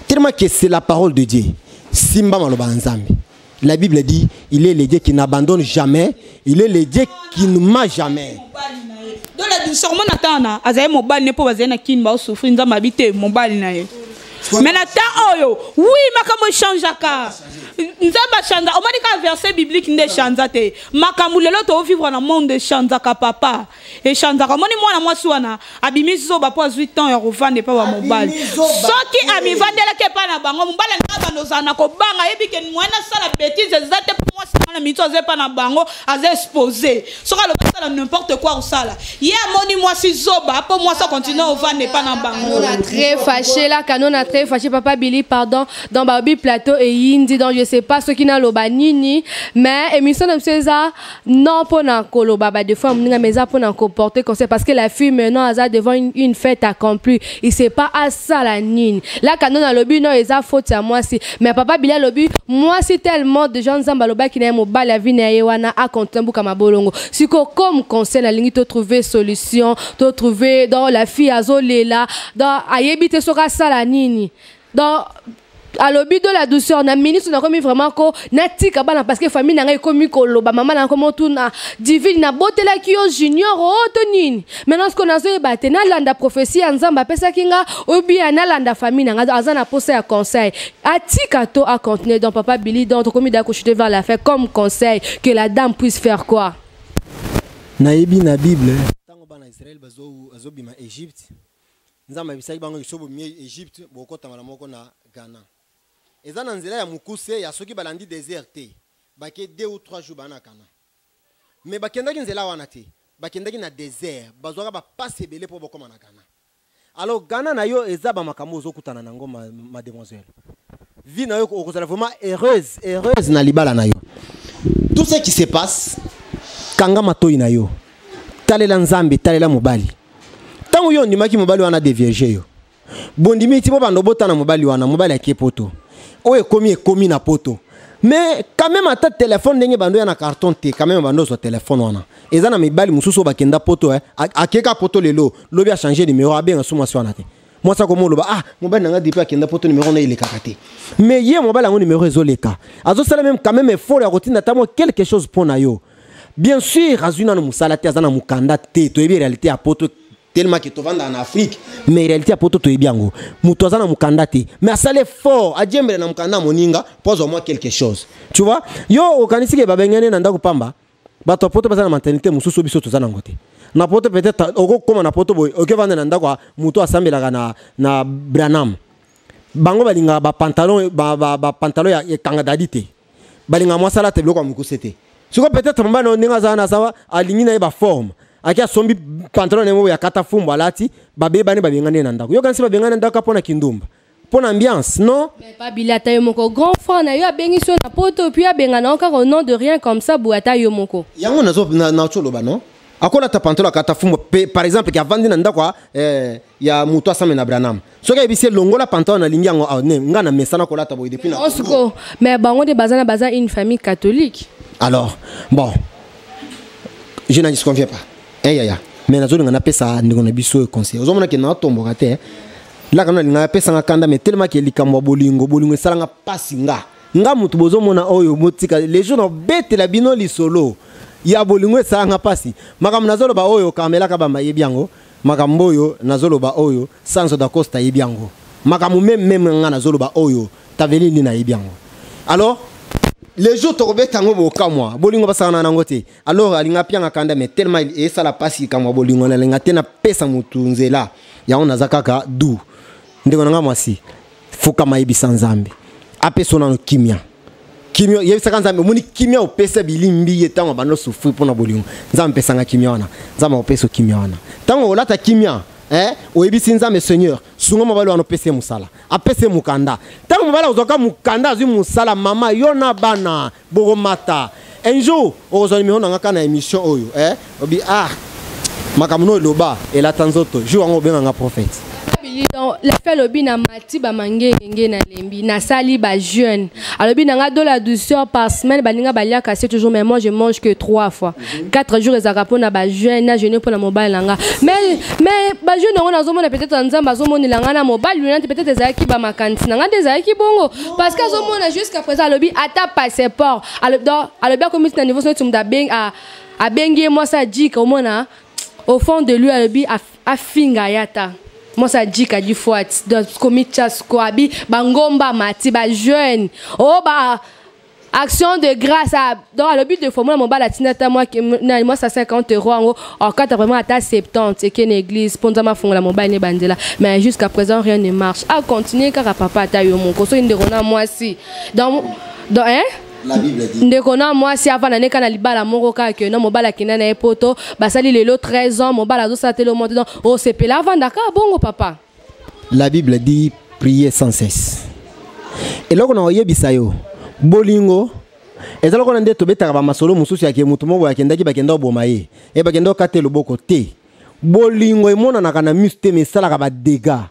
tellement que c'est la parole de Dieu. Simba maloba ya Nzambe. La Bible dit: il est le Dieu qui n'abandonne jamais, il est le Dieu qui ne ment jamais. Donc la douceur, mona tana azali mobali ne mpo bazali na kini, baosouffrir. Nzambe abi te mobali na ye. Mais na temps oyo, oui, makambo echangeaka, Nzambe achanza. Omoni kaka verset biblique nde echanza te. Makambo lelo toovivre na monde echanzaka, papa, echanzaka. Omoni mwana mwasi wana abimisi zoba mpo azwi temps ya kovanda epa ba mobali. Soki amivandelaki epai na bango, mobali alinga bando ozala na kobanga, ayebi ke moyen asala bétise eza te, mpo mwasi na mito aza epai na bango, aza exposé. Soki alobi asala n'importe quoi, kosala ye, amoni mwasi zoba mpo mwasi akontinue ovanda epai na bango. Très fâché là, Kanona très fâché. Papa Billy, pardon. Dans babi plateau eyindi, donc je sais pas ce qui naloba nini, mais émission na biso eza non mpona koloba ba des fois moninga, mais eza mpona comporter conseil, parce que la fille maintenant aza devant une fête accomplie, il sait pas asala nini. Là, Kanona alobi non, eza faute ya mwasi, mais papa Billy alobi mwasi tellement de gens, Nzambe alobaki na ye mobali avi na ye wana akontinue mbuka mabolongo. Siko comme conseil, nalingi to trouver solution, to trouver. Donc la fille azolela, donc ayebi te soki asala nini. Donc alobi de la douceur na ministre, nakomi vraiment ko natika bana, parce que famille na ngai ekomi koloba, mama na komo tuna Divine nabotelaki yo junior o to nini. Maintenant ce que nazoyeba te, nalanda prophétie ya Nzambe apesaki nga obia nalanda famille na nga. Aza na posa ya conseil, atika to acontinue? Donc papa Billy, donc tokomi da kochuter vers la fin. Comme conseil, que la dame puisse faire quoi? Nayebi na Bible, ntango bana Israele bazobima Egypte, Nzambe ayebisaki bango: so bomie Egypte, bokotama na moko na Ghana. Eza na nzela ya mokuse ya soki balandi désert te, bake 2 ou 3 jours baa na Ghana. Mais bakendaki nzela wana te, bakendaki na désert, bazwaka bapasi ebele mpo bokóma na Ghana. Alors Ghana na yo eza bamakambo ozokutana nango, mademoiselle, vie na yo okozala vraiment heureuse, heureuse na libala na yo. Tout ce qui se passe, kanga matoi na yo, talela Nzambe, talela mobali. Ntango yo ondimaki mobali wana dévierge yo, bondimi ti bobanda obotana, mobali wana, mobali ake poto, oyo ekomi na poto, mais quand même ata telefone ndenge bando ya na carton te, quand même bando ozwa telefone wana. Eza na mibali mosusu oyo bakenda poto, akeka poto lelo, lobi achange numéro, abenga so mwasi wana te. Mwasi akoma oloba: "Ah, mobali na nga depuis akenda poto, numéro na elekaka te." Mais ye mobali yango numéro ezoleka, azosala même quand même effort ya kotinda ata mwa quelque chose mpo na yo. Bien sûr azwi nano mosala te, aza na mokanda te. Toyebi réalité ya poto, tellement ke tovandaka na Afrique, mais réalité ya poto toyebi yango. Moto aza na mokanda te, mais asali effort, adiembele na mokanda ya moninga mpo azwa mwa quelque chose. Tu vois, yo okanisi ke babengani na ndako pamba. Bato ya poto baza na mentalité mosusu, biso toza nango te. Na poto, peut-être okokóma na poto boye, okevanda na ndako ya moto asambelaka na Branham. Bango balingaka bapantalon bapantalon ya ekanga dadi te, balingaka mwasi alata biloko ya mokuse te. Siko peut-être mobali na ndenge aza wana, aza alingi na ye baforme, aki asombi pantalon na ye moko ya kata fumbu, alati, babebani, babengani ye na ndako. Yokanisi babengani na ndako mpo na kindumba, mpo na ambiance? Non. Mais pas Billy, ata yo moko, grand frère na yo abengisi yo na poto, puis abengana yo kaka au nom de rien comme ça boye, ata yo moko. Yango nazo nauti oloba, non, Akolata pantalon akata fumbwa pe, par exemple ke avandi na ndako ya moto asame na Branham, soki ayebisi ye longola pantalon, nalingi yango ah, ne nga na mesana kolata boye depuis na Siko mais bango nde baza na baza une famille catholique. Alors bon, je n'en disconviens pas, eh yaya, mais nazolinga napesa ndeko na biso oyo conseil. Ozomona ke natomboka te laka, nalinga apesanga kanda, mais tellement ke likambo ya bolingo, bolingo esalanga mpasi. Nga motu bozomona oyo, botika les jours nabetela bino lisolo ya bolingo esalanga mpasi. Makambo nazoloba oyo, Carmelaka Bamba yebi yango. Makambo oyo nazoloba oyo, Sanzo Dacosta yebi yango. Makambo même même nga nazoloba oyo, Tavelini nayebi yango. Alors les jours tokobeta yango, bokamwa. Bolingo basakana nango te. Alors alinga apianga kanda, mais tellement esala mpasi likambo ya bolingo, nalinga te napesa motu nzela yango. Naza kaka du ndeko na nga mwasi, fokama, yebisa Nzambe apesa nano kimia. Kimia, yebisaka Nzambe, omoni kimia opesa bilimbi ye ntango abanda osouffrir mpo na bolingo. Nzambe apesanga kimia wana, Nzambe akopesa kimia wana ntango olata kimia. Oyebisi Nzambe: "Seigneur, sunga mobali wana, opesa ye mosala, apesa ye mokanda." Ntango mobali akozwaka mokanda, azwi mosala, mama, yo na bana bokomata. Un jour okozwa nimero na nga kaka na émission oyo, obi ah, makambo no eloba elata nzoto. Jour yango obenganga prophète. La fille alobi na mati bamangenge, nalembi, nasali bajeûne. Alobi na nga de la douceur, par semaine baninga baliaka 7 jours, mais moi je mange que 3 fois. 4 jours ezalaka mpona bajeûne na jeûne mpona mobali na nga. Mais bajeûne yango nazomona, peut-être Nzambe azomonela nga na mobali wana te. Peut-être ezalaki bamakanisi na nga nde ezalaki bongo, parce que azomona jusqu'à présent, alobi ata passeport. Alobi akomi na niveau neti moto abengi ye mwasi ajika. Omona au fond de lui, alobi afinga ye ata mwasi ajika di fois. Donc komitya siko abi bangomba mati bajeûne o ba action de grâce. Donc alobi deux fois mona mobali atinda ata mwasi a 50 € yango akata vraiment ata 70 eke na église mpo Nzambe afongola mobali ne bandela. Mais jusqu'à présent rien ne marche. Acontinue kaka, papa, ata yo moko soki ndeko na mwasi donc hein. La Bible dit. Ndeko na mwasi avanda ne kaka na libala moko kaka ke no mobali akenda na ye poto, basali lelo 13 ans, mobali azosala te lo moto. Donc osepela avanda kaka bongo, papa? La Bible dit: prier sans cesse. Eloko na oyebisa yo, bolingo eza lokola nde tobetaka bamasolo mosusu yake motu moko boye akendaki, bakenda oboma ye e bakenda okata loboko te. Bolingo emonanaka na miso te, mais esalaka badégâts.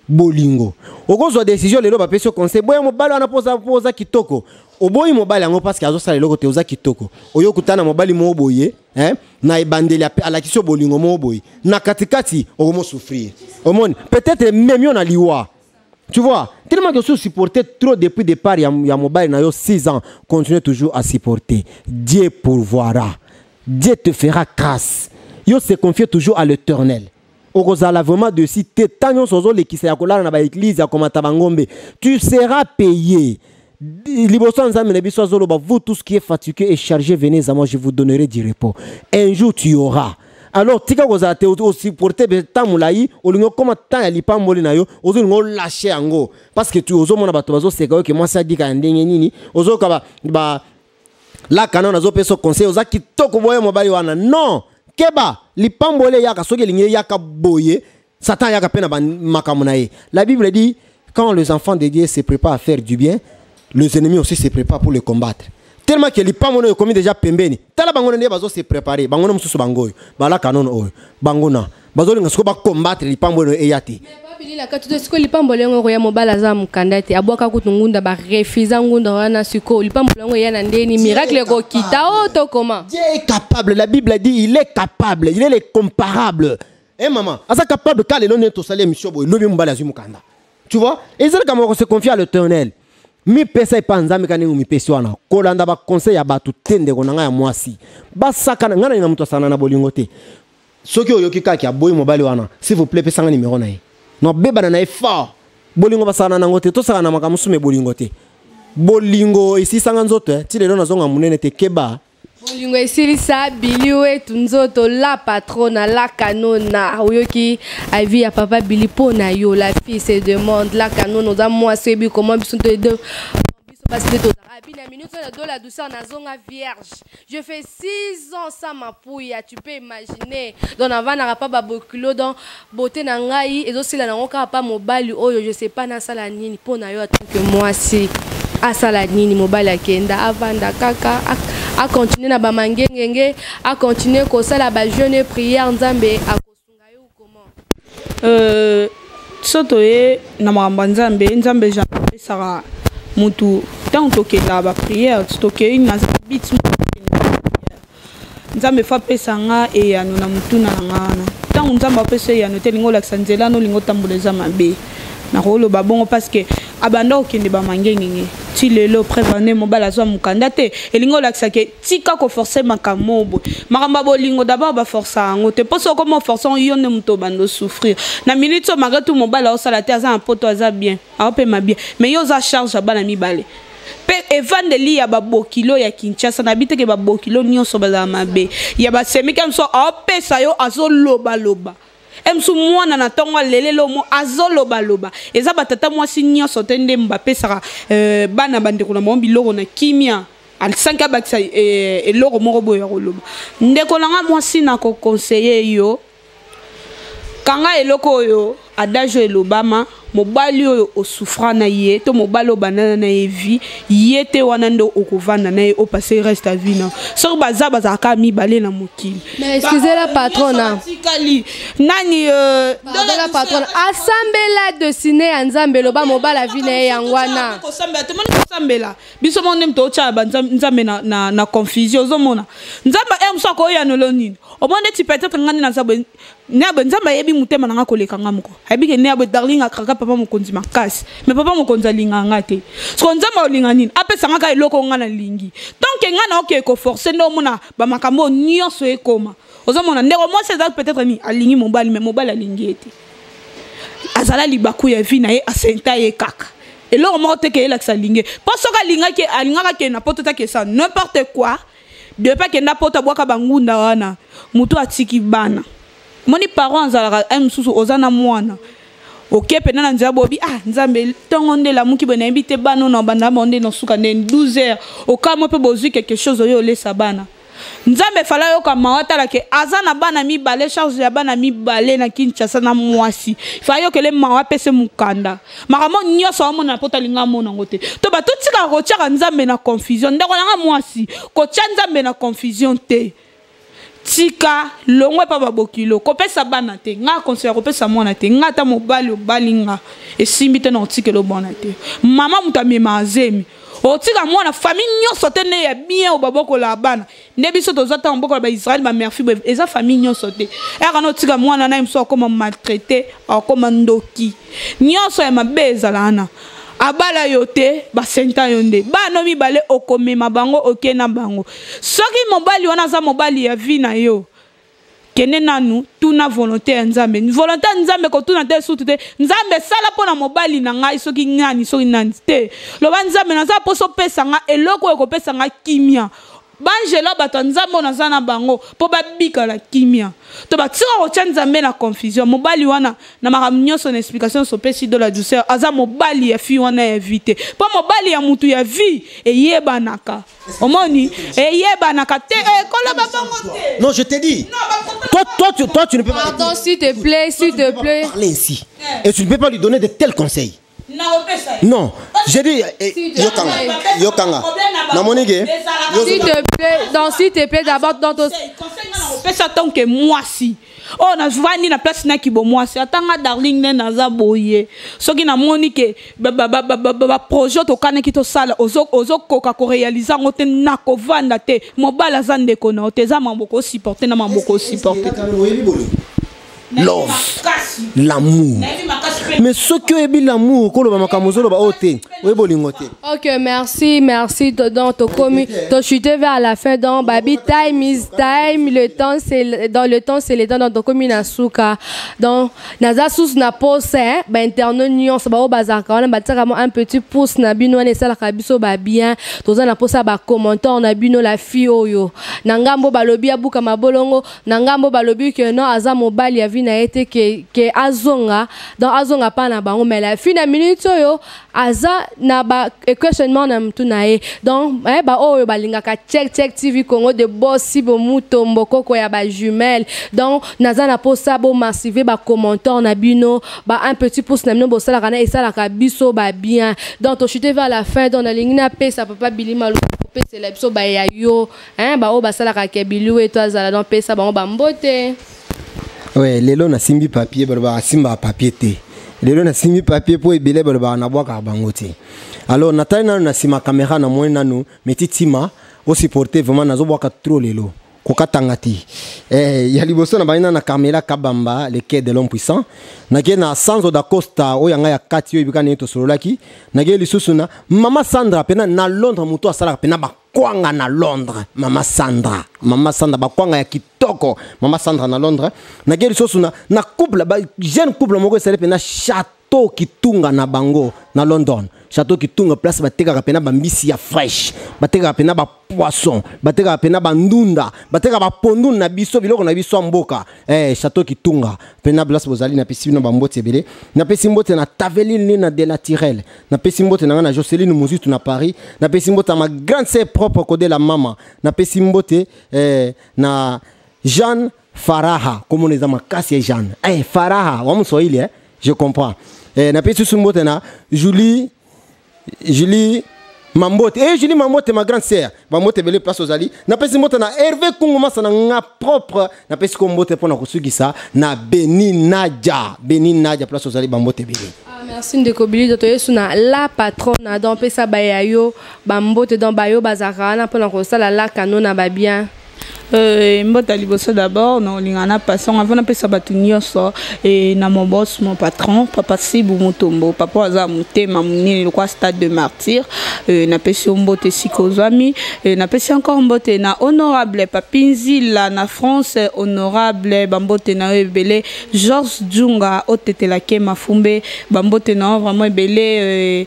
Bolingo, okozwa décision lelo, bapesi yo conseil: boya mobali wana mpo oza kitoko. Oboyi mobali yango parce que azosala eloko te, oza kitoko. Oyo okutana na mobali moko boye, eh? Na ebandeli alakisi yo bolingo moko boye, na katikati okomosouffrir. Omoni peut-être même yo na liwa. Tu vois, tellement que si supporter trop depuis départ ya mobali na yo 6 ans, continue toujours à supporter. Dieu pourvoira, Dieu te fera grâce. Yo se confier toujours à l'Éternel, okozala vraiment dessus te. Ntango nyonso ozolekisa ya kolala na baéglise, ya komata bangombe, tu seras payé liboso ya Nzambe na biso. Azoloba: "Vous tous qui est fatigué et chargé, venez à moi, je vous donnerai du repos." Un jour tu auras. Alors tika kozala te osupporte temps molai. Olingi okóma temps ya lipamboli na yo, ozolinga olâcher yango parce que tu ozomona bato bazoseka yo ke mwasi adika ya ndenge nini. Ozoyoka ba laka nano azopesa conseil: oza kitoko, boye mobali wana. Non, keba, lipamboli eyaka soki elingi eyaka boye. Satan ayaka mpe na makambo na ye. La Bible dit: quand les enfants de Dieu se préparent à faire du bien, les ennemis aussi se préparent pour le combattre. Tellement que lipamboli oyo ekomi déjà pembeni, tala bango nde bazo se préparer. Bango na mosusu, bango oyo balaka nono oyo, bango na bazolinga sikoyo bacombattre lipamboli oyo eya te. Babililaka tuto sikoyo lipamboli yango ekoya. Mobali aza mokanda te, abwaka kutu ngunda, barefusa ngunda wana. Sikoyo lipamboli yango eya na ndeni? Miracle ekokita o to koma? Dieu est capable. La Bible dit: il est capable, il est le comparable. Eh maman, aza capable. Ka lelo nde tosali émission boye, lobi mobali azwi mokanda. Tu vois, ezalaka moko se confier à l'Éternel. Mipesa epa Nzambe ka ndenge mipesi wana. Kolanda baconseil ya bato te, ndeko na ngai ya mwasi. Basakana ngai nalinga moto asana na bolingo te. Soki oyoki kaka aboyi mobali wana, s'il vous plaît, pesanga numéro na ye, nobebana na ye fort. Bolingo basala nango te. Tosala na makambo mosusu, mais bolingo te. Bolingo esisanga nzoto, ti lelo nazonga monene te. Keba. Bolingo esilisa Bili wetu nzoto. La patrona, la kanona, oyoki avis ya papa Bili mpo na yo. La fille se demande: la kanona, oza mwasi, oyebi comment biso biso basi nde tozalaka. Abi na minute oyo de la douceur, nazonga vierge, je fais 6 ans sans mapuya, tu peux imaginer. Donc navandaka pa babokilo. Donc beauté na ngai ezosila nango kaka pa mobali oyo. Je sais pas nasala nini mpo na yo. Atanke mwasi, asala nini? Mobali akenda, avanda kaka. Acontinue na bamangengenge, acontinue kosala bajeûne, prière, Nzambe akosunga ye ou comment? So toye na makambo ya Nzambe, Nzambe jamais apesaka mutu. Ntango tokendaka baprière, tokei, naza bit, Nzambe fa apesa nga eyano na motuna na nga wana. Ntango Nzambe apesa eyano te, elingi olakisa nzela na olingi otambola eza mabe. Nakoloba bongo parce que abanda kokende bamangengenge ti lelo, preuve ane mobali azwa mokanda te. Elingi olakisa ke tika koforce makambo boye. Makambo ya bolingo d'abord baforsa yango te, mpo soki okoma oforce yango, yo nde moto obanda osouffrir na minute oyo. Malgré tout, mobali aosala te, aza na poto, aza bien, aopema bien, mais yo oza charge ya bana mibale mpe evandeli ya babokilo ya Kinshasa. Nayebi teke babokilo nyonso bazala mabe ya basemiki mosusu aopesa yo, azolobaloba e mosusu mwana na ntongo alelelo mo azolobaloba. Eza batata mwasi nyonso te nde bapesaka bana bandeko na bango biloko na kimia sanki abakisa eloko moko boye ya koloba. Ndeko na nga mwasi, na koconseiller yo, kanga eloko oyo adage oyo elobama: mobali oyo osouffra na ye to mobali oyo bandana na ye vie ye te, wana nde okovanda na ye, opase reste ya vie na. Soki baza bazalaka mibale na mokili. Mais excusez la patronne. Tikali nani? Pardon, la patronne asambela desine ya Nzambe, eloba mobali vie na ye yango wana. Kosambela, tomoni kosambela biso moko nde totyala Nzambe na confusion. Ozomona Nzambe e mosu akoyanolo nini? Omoni neti peut-être nga nde naza boye, ne boye Nzambe ayebi motema na nga koleka nga moko. Ayebi ke ne boye Darling akraka papa mokonzi makasi, mais papa mokonzi alingaka nga te. Siko Nzambe aolinga nini? Apesa nga kaka eloko nga nalingi. Tant que nga na okeye koforce, nde omona bamakambo oyo nyonso ekoma. Ozomona ndeko mwasi eza peut-être nini, alingi mobali, mais mobali alingi ye te. Azala libaku ya vie na ye, asenta ye kaka eloko moko te ke elakisa alingi. Mpo soki alingaki, alingaka kende na poto take esa n'importe quoi. Depuis akenda poto, abwaka bangunda wana, motu atiki bana. Moni parent azalaka un mosusu, oza na mwana, oke mpena na nzela, bobi ah Nzambe, ntongo nde elamuki boye, nayebi te bana oyo na banda bango nde na suka nde 12 heures, okamwe mpe bozwi quelque chose oyo olesa bana. Nzambe fala ayoka mawa, tala ke aza na bana mibale, charge ya bana mibale na Kinshasa na mwasi. Fa ayokele mawa, apese mokanda. Makambo nyonso aomona mpo talinga amona yango te. To bato tikaka kotiaka Nzambe na confusion. Ndeko nanga mwasi, kotia Nzambe na confusion te. Tika longwe epa babokilo, kopesa bana te. Nga conseil ya kopesa mwana te. Nga ata mobali obali nga esimbi te, na otikela obwana te. Mama moto amema azemi, otika mwana famille nyonso te nde ya bien oyo babokola bana. Nde biso toza ntango bokola baisraele, bamerfi boye, eza famille nyonso te. Eyaka na otika mwana na ye mosusu akoma maltraité, akoma ndoki, nyonso ya mabe ezala wana. Abala yo te, basenta yo nde bana mibale, okomema bango, oke na bango. Soki mobali wana aza mobali ya vie na yo, kende nanu tuna volonté ya Nzambe. Volonté ya Nzambe kotuna te, sutu te Nzambe sala mpo na mobali na ngai soki nani soki nani te. Loba: Nzambe, naza mposa opesa nga eloko oyo ekopesa nga kimia. Banjela bato ya Nzambe oyo naza na bango mpo babika na kimia. To batika kotia Nzambe na confusion. Mobali wana na makambo nyonso na explication nyonso opesi de la douceur, aza mobali ya fille wana ya vie te, mpo mobali ya mutu ya vie eyebanaka. Omoni, eyebanaka te, koloba bongo te. Non, je te dis, toi, tu ne peux pas. Pardon, s'il te plaît, s'il te plaît. Parler ainsi et tu ne peux pas lui donner de tels conseils. Non, j'ai dit eh, yokanga yokanga namoni ke. S'il te plaît, non, s'il te plaît, d'abord dans ton Opesa tonke mwasi oyo navandi na place naki bo mwasi, ata nga Darling nde naza boye, soki namoni ke baprojet tokanaki tosala ozokoka koréaliser yango te, nakovanda te. Mobali aza ndeko na yo te, eza mambo kosupporte na mambo kosupporte. Love, l'amour, mais soki oyebi l'amour, koloba makambo ozoloba oyo te, oyebi olingo te. Ok, merci, merci. Donc tokomi tochute vers la fin. Donc babi, time is time, le temps c'est dans le temps, c'est le temps. Donc tokomi na suka. Donc naza susu na pose bainternaute nyonso bao bazalaka wana, batiaka mo un petit pouce na bino wana, esalaka biso babien. Toza na posa bacommentaire na bino. La fille oyo na ngambo balobi abuka mabolongo, na ngambo balobi ke non, aza mobali ya vie na ye te, ke azonga. Donc azonga. kozonga pa na bango, mais la fille na minute oyo aza na ba questionnement na mutu na ye. Donc eh, ba oyo balingaka Check Check TV Congo de Bosi Bomutombo koko ya ba jumelle. Donc naza na posa bo massive ba commentaire na bino, ba un petit pouce na bino bosalaka na esalaka biso ba bien. Donc tochute vers la fin, donc nalingi napesa papa Billy Maluku kopesela biso ba ya yo, hein, ba oyo basalaka ke Billy oyo to azala, donc pesa bango ba mbote. Ouais, lelo nasimbi papier, balobaka asimba papier te. Lelo nasimbi papier mpo ebele balobaka nabwakaka bango te. Alors natali nanu na nsima caméra, namoni nanu meti ntima osupporte vraiment, nazobwaka trop lelo kokatanga te. Eh, ya liboso na bandi na Carmela Kabamba, le quai de l'homme puissant. Nake na Sanzo da Costa oyo yanga ya kati oyo ebika ndenge tosololaki. Nake lisusu na mama Sandra pena na Londres, moto asalaka pena bakwanga na Londres. Mama Sandra, mama Sandra, bakwanga ya kitoko, mama Sandra na Londres. Nake lisusu na couple ba jeune couple moko esali pena Château Kitunga na bango na London. Château Kitunga, place batekaka pena bambisi ya fresh, batekaka pena bapoisson, batekaka pena bandunda, batekaka bapondu na biso, biloko na biso ya mboka. Eh, Château Kitunga pena place bozali, napesi bino bambote ebele. Napesi mbote na Taveline na de la Tirel, napesi mbote na nga na Joseline Muzitu na Paris, napesi mbote na ma grande sœur propre Kodela mama, napesi mbote eh, na Jeanne Faraha, comme on eza makasi ya Jeanne eh, Faraha wa Mswahili, eh, je comprends. Eh, napesi susu mbote na Julie, Julie Mambote, eh, Julie Mambote, ma grande sœur, bambote ebele place ozali. Napesi mbote na Hervé Kungu Masa na nga propre, napesi ko mbote mpona kosukisa na Beni Nadia, Beni Nadia, place ozali, bambote ebele. Ah, merci ndeko Billy. Toyesu na la patronne, donc pesa baya yo bambote, donc bayo bazalaka wana mpona kosala lakano na babien. Mbote liboso d'abord naolinga na passion avant napesa bato nyonso e na mon boss, mon patron, papa Sibu Mutombo, papa aza motema monene lokwa Stade de Martyr. Napesi yo mbote esika ozwami. Napesi encore mbote na honorable Papi Nzila na France. Honorable, bambote na yo ebele. Georges Djunga otetelake mafumbe, bambote na yo vraiment ebele.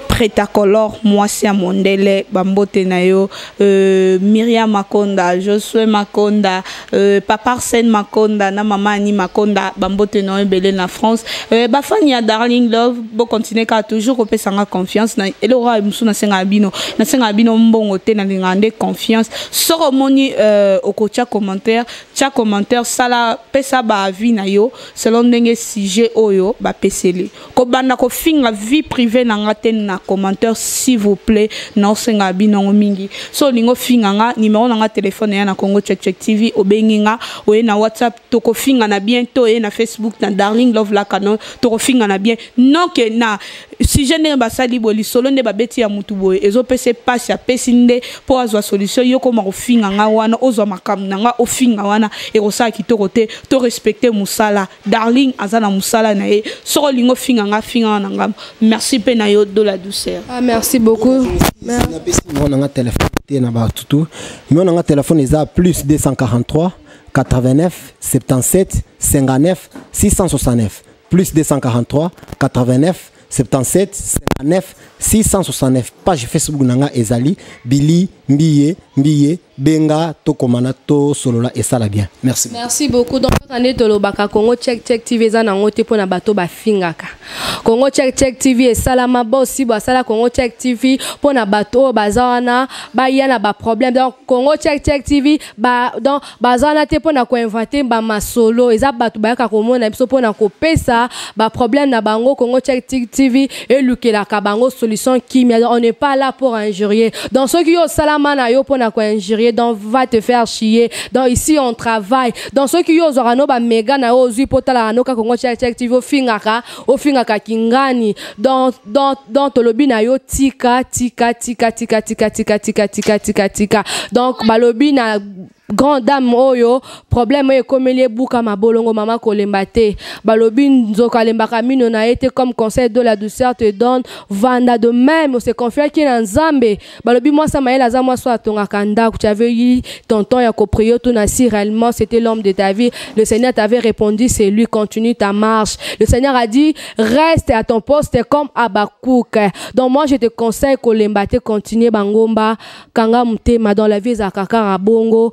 Pretacolor mwasi ya mondele, bambote na yo. Miriam Makonda, Josue Makonda, papa Arsène Makonda na mama Ani Makonda, bambote na yo ebele na France. Bafani ya Darling Love, bokontinue kaka toujours kopesanga confiance na eloko oyo mosusu. Nasengaka bino, nasengaka bino mbongo te, nalingaka nde confiance. Soki omoni okotia commentaire, tia commentaire, sala, pesa baavis na yo selon ndenge sujet oyo bapeseli. Kobanda kofinga vie privée na nga te na commentaire, s'il vous plaît, naosenga bino yango mingi. So olingi ofinga nga, numéro na nga telefone eya na Congo Check Check TV. Obengi nga, oye na WhatsApp, tokofinga na bien. To oye na Facebook na Darling Love Lakano, tokofinga na bien. Non ke na sujet ndenge basali boye, lisolo nde babeti ya mutu boye ezopesa epasi, apesi nde mpo azwa solution. Yo koma kofinga nga wana, ozwa makambo na nga ofinga wana, ekosala kitoko te. To respecte mosala, Darling aza na mosala na ye. Soki olingi ofinga nga, finga na ngambo. Merci mpe na yo de la douceur. Ah, merci beaucoup. Napesi numéro na nga telefone te na batutu. Numéro na nga telefone eza plus 243 89 77 59 669, plus 243 89 77 59 669. Page Facebook na nga ezali Billy Mbiye Mbiye. Benga, tokomana, tosolola, esala bien. Merci. Merci beaucoup. Donc kaka nde tolobaka, Congo Check Check TV eza nango te mpona bato bafingaka. Congo Check Check TV esalama bosi basala Congo Check TV mpona bato oyo baza wana baya na baproblème. Donc Congo Check Check TV ba, donc baza wana te mpona koinventer bamasolo. Eza bato bayaka komona biso mpona kopesa baproblème na bango. Congo Check TV elukelaka bango solution kimia. Donc on n'est pas là pour injurier. Donc soki yo osalama na yo mpona koinjurier, donc va te faire chier. Donc ici on travaille. Donc soki yo ozwaka no bamega na yo, ozwi mpo otalaka no kaka Congo Check Check TV, ofingaka, ofingaka kingani. Donc tolobi na yo tika, tika, tika, tika, tika, tika, tika, tika, tika, tika. Donc balobi na grande dame oyo problème oyo ekomeli, ebuka mabolongo, mama kolemba te. Balobi nzoka alembaka mino na ye te. Comme conseil de la douceur te donne, vanda de même ose confiaki na Nzambe. Balobi mwasi mayele aza mwasi oyo atongaka ndako. Tu avais eu ton temps ya koprier tuna si réellement c'était l'homme de ta vie. Le Seigneur t'avait répondu: c'est lui. Continue ta marche. Le Seigneur a dit: reste à ton poste comme Abakouk. Donc moi je te conseille, kolemba te, continue bangomba, kanga motema. Dans la vie ezalaka kaka bongo.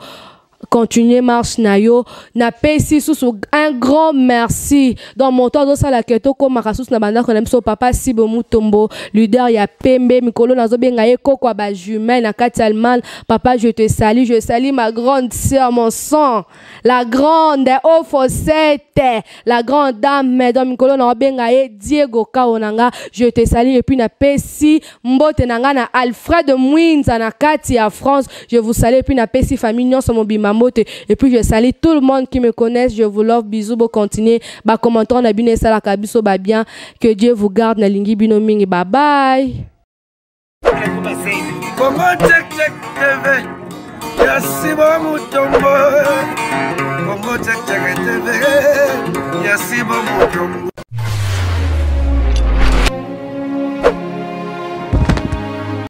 Continuer marche na yo. Napesi susu un grand merci. Donc moto azosala ke tokomaka susu na bandako na biso, papa Sibo Mutombo, leader ya pembe. Mikolo nazobenga ye koko ya bajumelle na kati ya Allemagne. Papa, je te salue. Je salue ma grande sœur, mon sang, la grande Ofosete, la grande dame. Donc mikolo naobenga ye Diego Kao na nga, je te salue. Et puis napesi mbote na nga na Alfred Mwinza na kati ya France, je vous salue. Et puis napesi famille nyonso mobimba mbote. Et puis je salue tout le monde qui me connaisse, je vous love, bisous. Bo continuer ba commentaire na bino, esalaka biso ba bien. Que Dieu vous garde, nalingi bino mingi, bye bye. Congo Check Check TV ya Sibo Mutombo. Congo Check Check TV ya Sibo Mutombo.